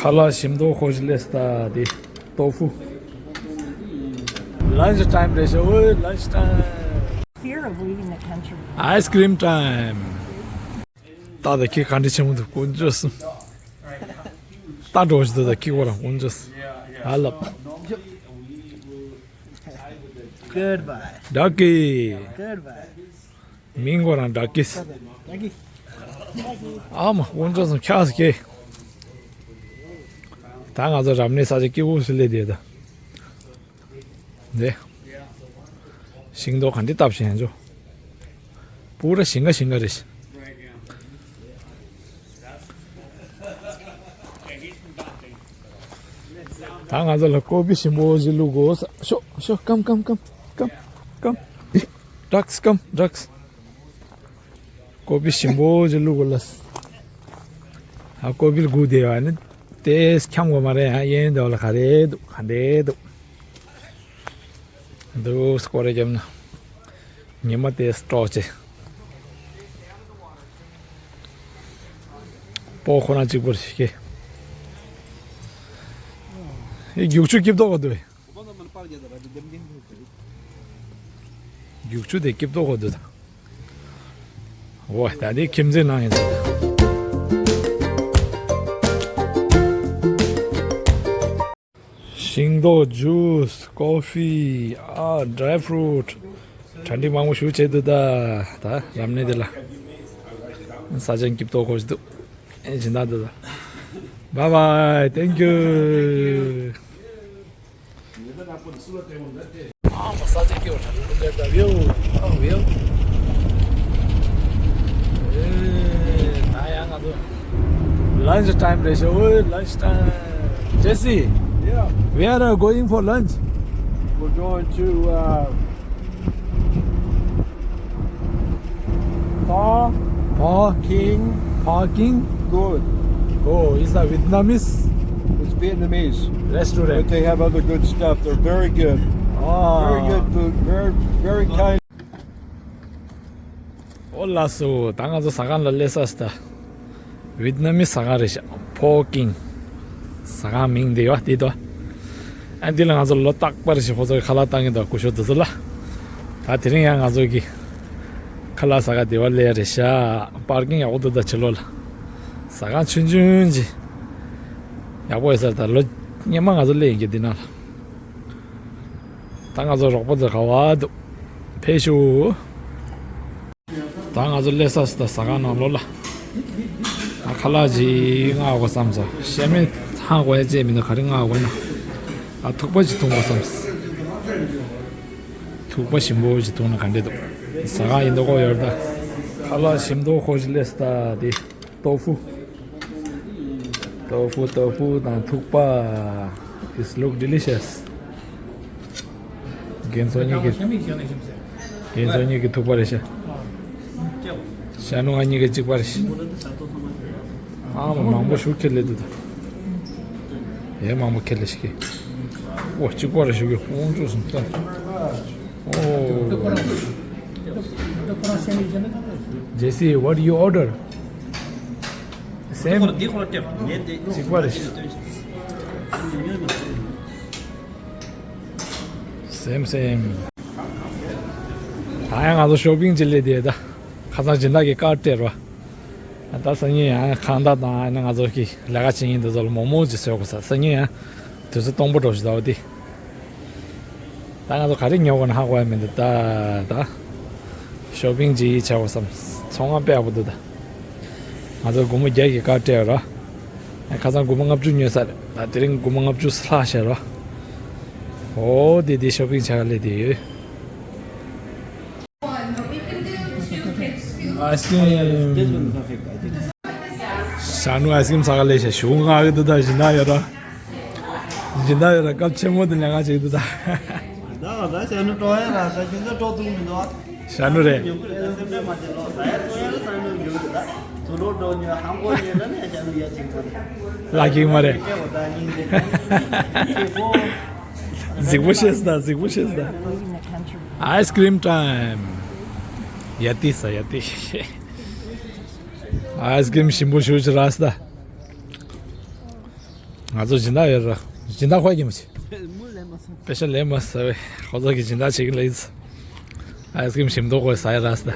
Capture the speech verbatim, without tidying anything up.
ཁ་ལག་ཞིམ་མདོག་ཁ་པོ་ཞིག་སླེབས་སོང་། ད་དེ་ཏོ་ཧྥུ། Lunch time རེད་ཤག་ཨོའི། Lunch time. Fear of leaving the country. Ice cream time. ད་ད་ཁྱི་ག་འདྲ་ཆེན་པོ་འདུག་དཀོན་མཆོག་གསུམ། ད་འགྲོ་ཞིག་འདུག་ད་ཁྱི་ཁོ་རང་དཀོན་མཆོག་གསུམ། ཨ་ལབ། Goodbye. Ducky. Goodbye. མིང་ཁོ་རང་Ducky། Ducky། ཨ་མ་དཀོན་མཆོག་གསུམ་འཁྱག་སོང་ཁྱི། ད་ང་ཚོ་རབ་གནས་ས་ཆ་སྐྱིད་པོ་ཞིག་སླེབས་བསྡད་ད། འདི། ཤིང་ཏོག་ག་འདྲ་བཏབ་བཞག་ཡང་ཅོ། པུ་ར་ཞིང་ཁ་ཞིང་ཁ་རེད། ད་ང་ཚོ་ལ་ཀོ་པི་ཞིམ་པོ་ཞིག་བླུག་དགོས། ཤོག་ཤོག་སྐམ་སྐམ་སྐམ་སྐམ་སྐམ། Ducks སྐམ་Ducks། ཀོ་པི་ཞིམ་པོ་ཞིག་བླུག་དགོས་ལ། ཨ་ཀོ་པི་སྒུག་བསྡད་པ་ནི་དེ་འཁྱམ་དགོས་མ་རེད། ཨ་གཡས་གཡོན་དེ་བ་ལ་ག་རེ་འདུག་ག་འདྲ་འདུག་འདུག་སྐོར་རེ་བརྒྱབ་ན། ཉི་མ་དེ་སྲོག་བྱེད། སྤོ་ཁོ་ན་གཅིག་པོར་ཤི་ཁེ། ཨེ་རྒྱུག་ཆུ་སྐྱིབ་ཏོག་ག་འདུག་རྒྱུག་ཆུ་དེ་སྐྱིབ་ཏོག་ག་འདུག་འོ་ད་དེ་ཁྱིམ་མཚེས་ནང་ཡིན་ཟེར། ཤིང་ཏོག་ཇུས། ཀོ་ཧྥི། ཨ་ཌ་རའི་ཕུ་རུ་ཊི། གྲ་སྒྲིག་མང་པོ་ཞིག་བྱས་འདུག་ད། ད་རབ་གནས་དེ་ལ། ས་ཆ་སྐྱིད་པོ་ཁོ་ཞིག་འདུག་ཨེ་སྦྱིན་བདག་འདུག་ད། Bye bye. Thank you. ཨ་མ་ས་ཆ་སྐྱིད་པོ་ད། Look at the view. Oh, view. ཨེ་ད་ཡང་ང་ཚོ། Lunch time རེད་ཤག་ཨོའི། Lunch time. Jesse, yeah, where are you going for lunch? We're going to uh, Pho. Pho. King. Pho King. Good. Oh, it's a Vietnamese. It's Vietnamese. Restaurant. But they have other good stuff. They're very good. Oh. Very good food. Very, very kind. ཨོ་ལགས་སོ། ད་ང་ཚོ་ཟ་ཁང་ལ་སླེབས་ཚར་སོང་ད། ཝེད་ནམ་མི་ཟ་ཁང་རེད་ཤག་ཕོ་ཀིང་། ཟ་ཁང་མིང་འདི་ཡོད་འདི་དོ། ཨ་འདི་ལ་ང་ཚོ་ལོ་རྟག་པར་ཞིག་ཁོ་ཚོ་གི་ཁ་ལག་བཏང་གི་འདུག་སྐུ་ཞབས་དེ་ཚོ་ལ། ད་དེ་རིང་ཡང་ང་ཚོ་གི་ཁ་ལག་ཟ་ཁང་འདི་བ་སླེབས་རེད་ཤག་པར་ཀིང་ཡག་པོ་འདུག་ད་ཕྱི་ལོགས་ལ། ཟ་ཁང་ཆུང་ཆུང་ཅིག་ཡག་པོ་ཡོད་ས་རེད། ད་ལོ་སྔོན་མ་ང་ཚོ་སླེབས་ཡིན་གྱི་འདི་ནང་ལ། ད་ང་ཚོ་རོགས་པ་ཚོ་ག་བ་འདུག་ཕེབས་ཤོག་ད་ང་ཚོ་སླེབས་ས་སུ་ད་ཟ་ཁང་ནང་ལོགས་ལ། ང་ཁ་ལག་ཅིག་མངགས་དགོས་བསམ་སོང་། ཤ་མེད་ཧང་གོ་ཡ་བཅས་མི་འདུག་ག་རེ་མངགས་དགོས་ན། ཨ་ཐུག་པ་ཅིག་འཐུང་དགོས་བསམ། ཐུག་པ་ཞིམ་པོ་ཅིག་འཐུང་ན་ག་འདྲ་འདུག་ཟ་ཁང་ཡིན་མདོག་ཁ་པོ་ཡོད་རེད་ད། ཁ་ལག་ཞིམ་མདོག་ཁ་པོ་ཞིག་སླེབས་སོང་ད་དེ། ཏོ་ཧྥུ། ཏོ་ཧྥུ། ཏོ་ཧྥུ་དང་ཐུག་པ། It's look delicious. རྒན་ཚོ་གཉིས་ཀྱི། རྒན་ཚོ་གཉིས་ཀྱི་ཐུག་པ་རེད་ཤག་ཤ་ནུ་ང་གཉིས་ཀྱི་གཅིག་པ་རེད་ཤག་ཨ་མ་མང་པོ་ཞིག་ཁྱེར་སླེབས་འདུག་ད། ཡས་མང་པོ་ཁྱེར་སླེབས་ཤག་ཨོ་གཅིག་པ་རེད་ཤག་གི་དཀོན་མཆོག་གསུམ་ལྟ། ཨོ། Jesse, what you order? Same. འདི་ཁོ་ལ་སྟེར། ངས་འདི་གཅིག་པ་རེད། Same, same. ད་ཡང་ང་ཚོ་ཤོ་པིང་ཅིག་སླེབས་བསྡད་ད། ཁ་སང་སྦྱིན་བདག་གིས་ཀར་སྤྲད་རོགས། ད་སང་ཉིན་ཡང་ཁང་བདག་དང་ཨ་ནི་ང་ཚོ་གི་ལས་ཀ་བྱེད་མཁན་དེ་ཚོ་ལ་མོག་མོག་ཅིག་བཟོ་དགོས་ས། སང་ཉིན་ཡང་དུས་ཚོད་སྟོང་པ་འགྲོ་ཞིག་ད་བ་དེ། ད་ང་ཚོ་ག་རེ་ཉོ་དགོས་ན་ཧ་གོ་ཡ་མི་འདུག་ད་ད། ཤོ་པིང་ཅིག་བྱ་དགོས་བསམ། ཚོང་ཁང་དཔེ་ཡག་པོ་འདུག་ད། ང་ཚོ་སྒོར་མོ་བརྒྱ་གི་ཀར་སྤྲད་རོགས། ཁ་སང་སྒོར་མོ་ལྔ་བཅུ་ཉོས་ས་རེད། ད་དེ་རིང་སྒོར་མོ་ལྔ་བཅུ་ལྷག་བྱས་རོགས། ཨོ་དེ་དེ་ཤོ་པིང་བྱ་ག་སླེབས་བསྡད་ཡོད། Ice cream. ཤ་ནུ་ice cream ཟ་ག་སླེབས་ཤག་ཞུ་ང་གི་འདུག་ད་སྦྱིན་བདག་ཡོད་ར། སྦྱིན་བདག་ཡོད་ར་སྐབས་ཆེན་མོ་དེ་ལས་ཀ་བྱེད་ཀྱི་འདུག་ད། ད་ད་ཤ་ནུ་སྤྲོ་ཡ་ར་ད་ཁྱོད་ཚོ་སྤྲོ་ཐུབ་མི་འདུག་ཤ་ནུ་རེད། ལ་ཀིང་མ་རེད། གཟིགས་པོ་ཤེས་ད་གཟིགས་པོ་ཤེས་ད། Ice cream time. ཡ་ཏི་ས་ཡ་ཏི། Ice cream ཞིམ་པོ་ཞུ་ཅི་ར་ས་ད། ང་ཚོ་སྦྱིན་བདག་ཡོད་ར། སྦྱིན་བདག་ཁོ་ཡ་མ་བྱེད། མུ་ལས་མ་སོང་། པེ་ཤ་ལས་མ་ཟ་བས་ཁོ་ཚོ་གི་སྦྱིན་བདག་བྱེད་ཀྱི་ལས། ཨའི་སི་ཀྲིམ་ཞིམ་མདོག་ཁོ་ཟ་ཡ་ར་ཟ།